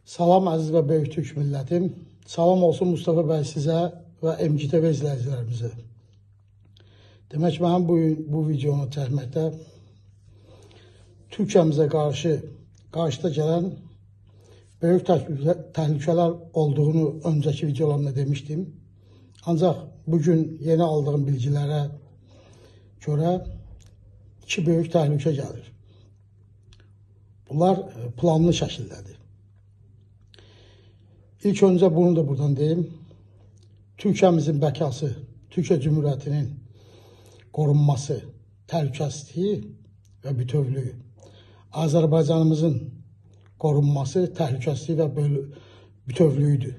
Salam əziz və böyük türk millətim. Salam olsun Mustafa bəy sizə və MGTV izləyicilərimizə. Demək, mənim bu videonu çəkməkdə Türkiyəmizə qarşı qarşıda gələn böyük təhlükələr olduğunu öncəki videolarımda demişdim. Ancaq bugün yeni aldığım bilgilərə görə iki böyük təhlükə gəlir. Bunlar planlı şəkildədir. İlk öncə bunu da buradan deyim. Türkiyəmizin bəkası, Türkiyə Cümhuriyyətinin qorunması, təhlükəsizliyi və bütövlüyü, Azərbaycanımızın qorunması, təhlükəsizliyi və bütövlüyüdür.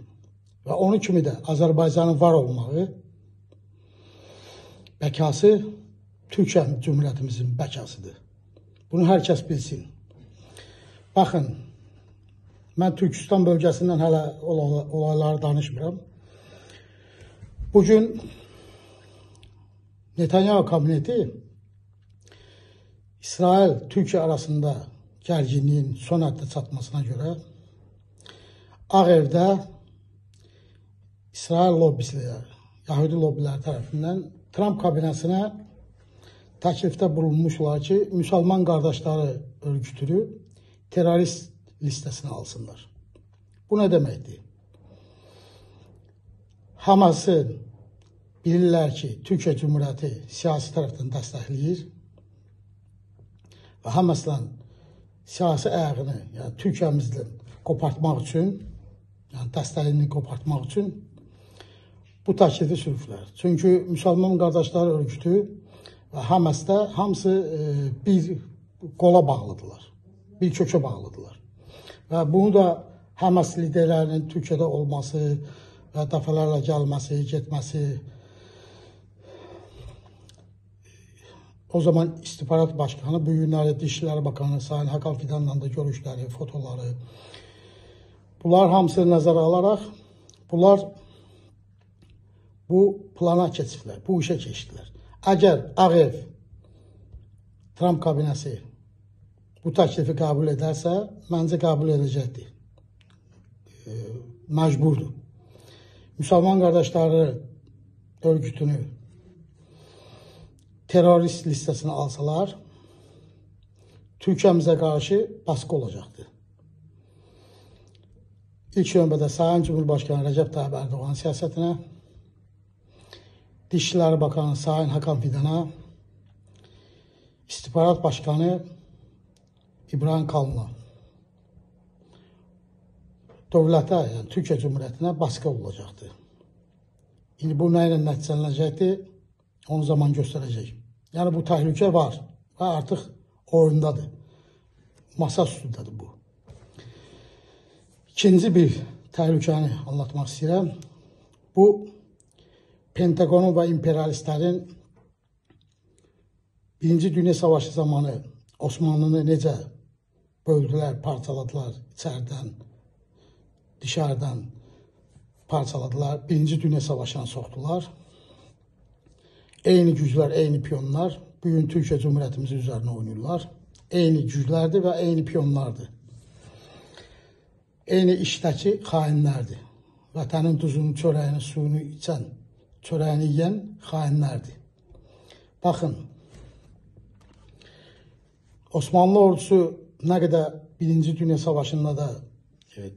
Və onun kimi də Azərbaycanın var olmağı, bəkası Türkiyə Cümhuriyyətimizin bəkasıdır. Bunu hər kəs bilsin. Baxın, mən Türkistan bölgəsindən hələ olayları danışmıram. Bugün Netanyahu kabineti İsrail-Türkiyə arasında gərginliyin son həddə çatmasına görə Ağ Evdə İsrail lobbisiləri, Yahudi lobbiləri tərəfindən Tramp kabinəsinə təklifdə bulunmuşlar ki, Müsəlman Qardaşları örgütünü terrorist listəsinə alsınlar. Bu nə deməkdir? Haması bilirlər ki, Türkiyə Cümhuriyyəti siyasi tərəfdən dəstəkləyir və Hamasla siyasi ayağını, yəni Türkiyəmizlə qopartmaq üçün, yəni dəstəyini qopartmaq üçün bu təklifi sürüblər. Çünki Müsəlman Qardaşları örgütü və Hamasda hamısı bir qola bağlıdılar, bir kökə bağlıdılar. Və bunu da Hamas liderlərinin Türkiyədə olması və dəfələrlə gəlməsi, getməsi, o zaman İstihbarat Başkanı, bu günləri Dışişləri Bakanı Sayın Hakan Fidan'la da görüşləri, fotoları, bunlar hamısını nəzərə alaraq, bunlar bu plana keçiblər, bu işə keçdilər. Əgər Ağ Ev, Tramp kabinəsi bu təklifi qəbul edərsə, məncə qəbul edəcəkdir. Məcburdur. Müsəlman Qardaşları örgütünü terrorist listəsinə alsalar, Türkiyəmizə qarşı baskı olacaqdır. İlk növbədə Sayın Cumhurbaşqanı Rəcəb Tayyip Erdoğan siyasətinə, Dışişləri Bakanı Sayın Hakan Fidan'a, İstihbarat Başkanı İbrahim Kalın'a, dövlətə, yəni Türkiyə Cumhuriyyətinə baskı olacaqdır. İndi bu nə ilə nəticələnəcəkdir, onu zaman göstərəcək. Yəni bu təhlükə var və artıq oyundadır. Masa üstündədir bu. İkinci bir təhlükəni anlatmaq istəyirəm. Bu, Pentagonun və imperialistlərin Birinci Dünya Savaşı zamanı Osmanlını necə böldülər, parçaladılar içərdən, dışarıdan parçaladılar. Birinci Dünya Savaşına soxdular. Eyni güclər, eyni piyonlar bugün Türkiyə Cumhuriyyətimizin üzərinə oynayırlar. Eyni güclərdir və eyni piyonlardır. Eyni işdəki xainlərdir. Vətənin duzunu, çörəyini, suyunu içən, çörəyini yiyən xainlərdir. Baxın, Osmanlı ordusu nə qədər Birinci Dünya Savaşında da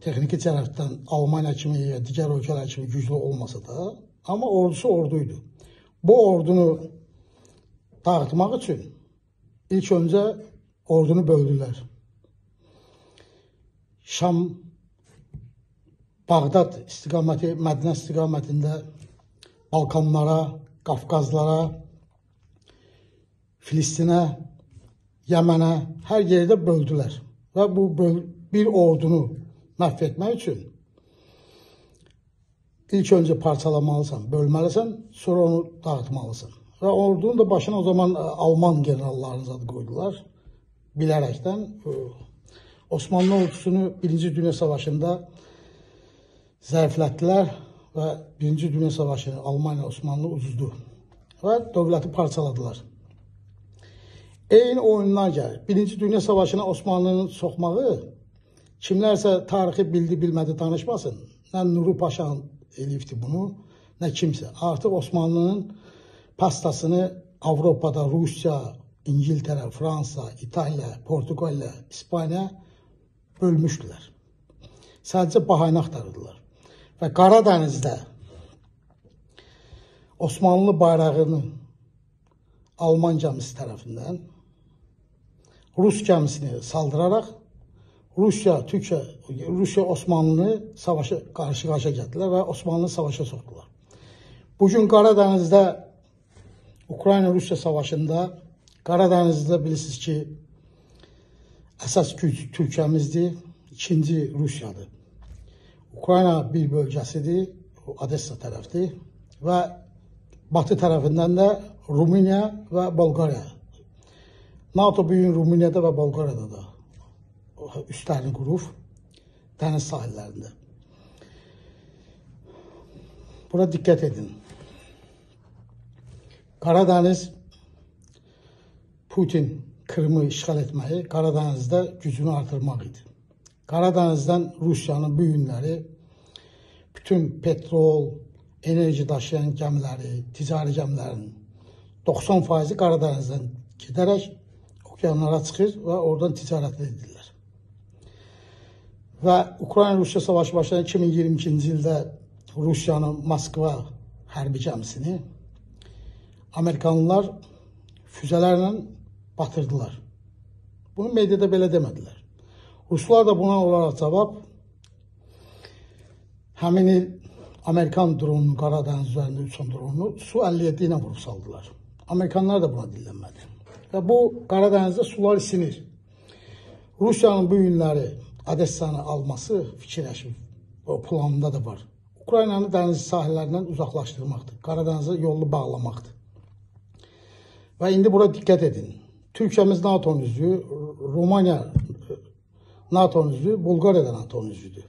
texniki tərəfdən Almaniya kimi və digər ölkələr kimi güclü olmasa da, amma ordusu orduydu. Bu ordunu dağıtmaq üçün ilk öncə ordunu böldülər. Şam, Bağdad istiqaməti, Mədinə istiqamətində Balkanlara, Qafqazlara, Filistinə, Yəmənə, hər yerdə böldülər. Və bu bir ordunu məhv etmək üçün ilk öncə parçalamalısan, bölməlisən, sonra onu dağıtmalısan. Və ordunun da başına o zaman Alman generallarını zad qoydular. Bilərəkdən Osmanlı ordusunu Birinci Dünya Savaşında zəiflətdilər və Birinci Dünya Savaşını Almaniya Osmanlı uzdu və dövləti parçaladılar. Eyni oyunlar gəlir. Birinci Dünya Savaşına Osmanlının soxmağı Kimlərsə tarixi bildi, bilmədi danışmasın. Nə Nuru Paşa eləyibdi bunu, nə kimsə. Artıq Osmanlının pastasını Avropada Rusiya, İngiltərə, Fransa, İtaliya, Portuqaliya, İspaniya bölmüşdülər. Sadəcə bahane axtarırdılar. Və Qaradənizdə Osmanlı bayrağını Alman gəmisi tərəfindən Rus gəmisini saldıraraq Rusiya Osmanlını savaşa qarşı-qarşıya gətirdilər və Osmanlını savaşa soxdular. Bugün Qaradənizdə Ukrayna-Rusiya savaşında Qaradənizdə bilirsiniz ki, əsas güc Türkiyəmizdir, ikinci Rusiyadır. Ukrayna bir bölgəsidir, Odessa tərəfdir və batı tərəfindən də Rumıniya və Bolqariya. NATO bugün Rumuniyada və Bolqariyada da üstlərini qurub, dəniz sahillərində. Buna diqqət edin. Qaradəniz, Putin Krımı işğal etməyi Qaradənizdə gücünü artırmaq idi. Qaradənizdən Rusiyanın bu günləri bütün petrol, enerji daşıyan gəmiləri, ticari gəmilərin 90% Qaradənizdən gedərək okeanlara çıxır və oradan ticarət edirlər. Və Ukrayna-Rusiya savaşı başlayan 2022-ci ildə Rusiyanın Moskva hərbi gəmisini Amerikanlılar füzələrlə batırdılar. Bunu mediada belə demədilər. Ruslar da buna olaraq cavab həmin il Amerikan dronunu, Qaradəniz üzərində uçan dronunu Su-57 ilə vurub saldılar. Amerikanlar da buna dillənmədi. Və bu Qaradənizdə sular isinir. Rusiyanın bu günləri Odessanı alması fikirləşib, o planında da var. Ukraynanı dəniz sahillərindən uzaqlaşdırmaqdır. Qaradənizə yolunu bağlamaqdır. Və indi bura diqqət edin. Türkiyəmiz NATO-nun üzvü, Romaniya NATO-nun üzvü, Bolqariya da NATO-nun üzvüdür.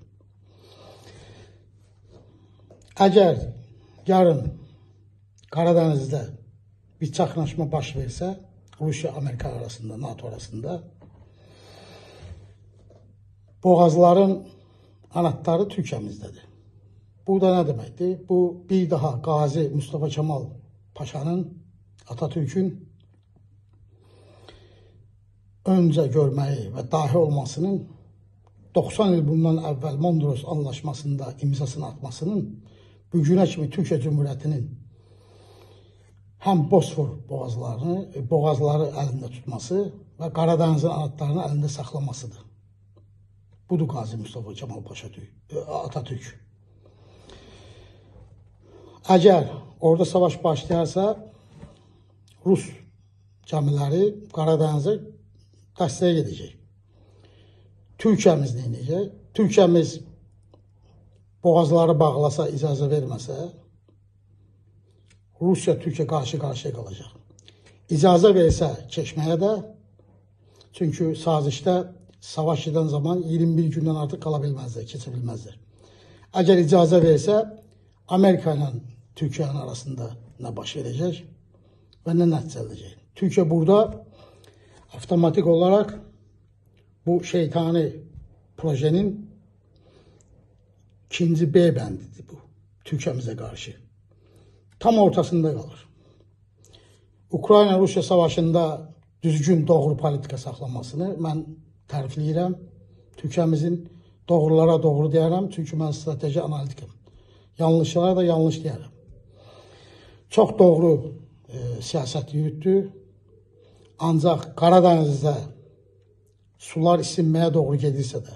Əgər yarın Qaradənizdə bir çaxnaşma baş versə, Rusiya-Amerika arasında, NATO arasında, boğazların anahtarı Türkiyəmizdədir. Bu da nə deməkdir? Bu, bir daha Qazi Mustafa Kemal Paşanın, Atatürk'ün öncə görməyi və dahi olmasının 90 il bundan əvvəl Mondros Anlaşmasında imzasını atmasının bugünə kimi Türkiyə Cümhuriyyətinin həm Bosfor boğazları əlində tutması və Qaradənizin anahtarını əlində saxlamasıdır. Budur Qazi Mustafa Kemal Paşa Atatürk. Əgər orada savaş başlayarsa, Rus gəmiləri Qaradənizə dəstəyə gedəcək. Türkiyəmiz nə edəcək? Türkiyəmiz boğazları bağlasa, icazə verməsə, Rusiya Türkiyə qarşı-qarşıya qalacaq. İcazə versə keçməyə də, çünki sazişdə savaş gedən zaman 21 gündən artıq qala bilməzlər, keçə bilməzlər. Əgər icazə versə, Amerika ilə Türkiyənin arasında nə baş verəcək və nə nəticə edəcək? Türkiyə burada avtomatik olaraq bu şeytani projenin ikinci B bəndidir bu, Türkiyəmizə qarşı. Tam ortasında qalır. Ukrayna-Rusiya savaşında düzgün, doğru politika saxlamasını mən tərifləyirəm. Türkiyəmizin doğrulara doğru deyərəm, çünki mən strateji analitikəm. Yanlışlara da yanlış deyərəm. Çox doğru siyasət yürütdü. Ancaq Qaradənizdə sular isinməyə doğru gedirsə də,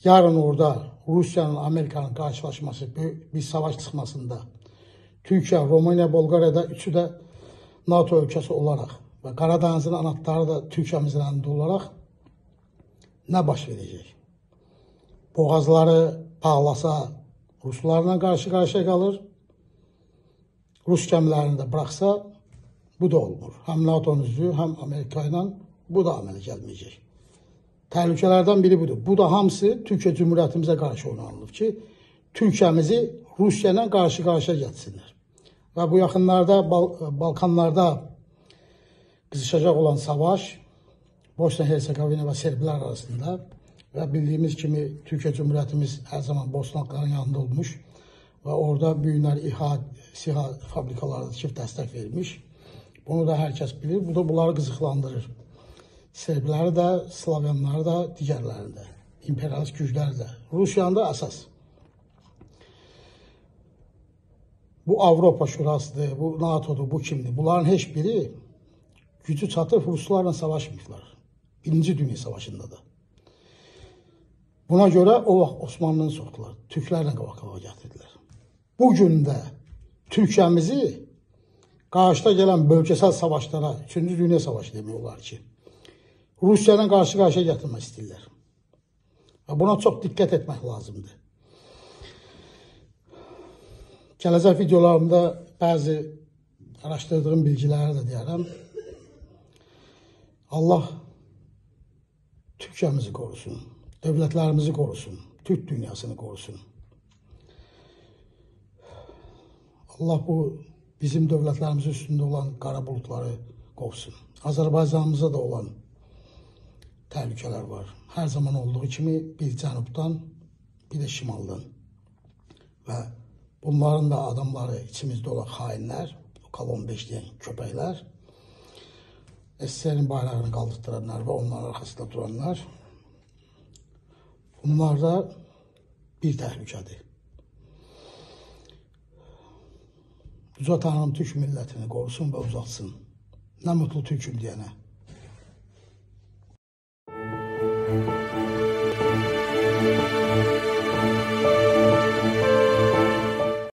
yarın orada Rusiyanın, Amerikanın qarşılaşması, bir savaş çıxmasında Türkiyə, Romaniya, Bolqariyada üçü də NATO ölkəsi olaraq və Qaradənizin anahtarı da Türkiyəmizin əlində olaraq nə baş verəcək? Boğazları bağlasa Ruslarla qarşı-qarşıya qalır, Rus gəmilərini də bıraxsa bu da olmur. Həm NATO-nun üzvü, həm Amerika ilə bu da əmələ gəlməyəcək. Təhlükələrdən biri budur. Bu da hamısı Türkiyə Cümhuriyyətimizə qarşı oynanılıb ki, Türkiyəmizi Rusiya ilə qarşı-qarşıya gətirsinlər. Və bu yaxınlarda Balkanlarda qızışacaq olan savaş Bosna Hersegovina və Serblər arasında Və bildiyimiz kimi Türkiyə Cümhuriyyətimiz hər zaman Bosnakların yanında olmuş və orada bu günlər İHA, SİHA fabrikaları tikib dəstək vermiş. Bunu da hər kəs bilir. Bu da bunları qızıqlandırır. Serbləri də, Slavyanları da, digərlərini də, imperialist gücləri də. Rusiyanın da əsas. Bu Avropa Şurasıdır, bu NATO-dur, bu kimdir? Bunların heç biri gücü çatıb Ruslarla savaşmayıblar. Birinci Dünya Savaşında da. Buna görə o vaxt Osmanlını soxdular. Türklərlə qabaq-qabağa gətirdilər. Bugün də Türkiyəmizi qarşıda gələn bölgəsəl savaşlara, 3-cü Dünya Savaşı demək olar ki, Rusiyadan qarşı-qarşıya gətirmək istəyirlər. Və buna çox diqqət etmək lazımdır. Gələcək videolarımda bəzi araşdırdığım bilgiləri də deyərəm. Allah Türkiyəmizi qorusun, dövlətlərimizi qorusun, Türk dünyasını qorusun. Allah bu bizim dövlətlərimizin üstündə olan qara buludları qovsun. Azərbaycanımıza da olan təhlükələr var. Hər zaman olduğu kimi bir cənubdan, bir də şimaldan. Və bunların da adamları içimizdə olan xainlər, Kolon 5 deyən köpəklər, SSR-in bayrağını qaldırdıranlar və onların arxasında duranlar, bunlar da bir təhlükədir. Uca Tanrım Türk millətini qorusun və uzatsın. Nə mutlu Türküm deyənə.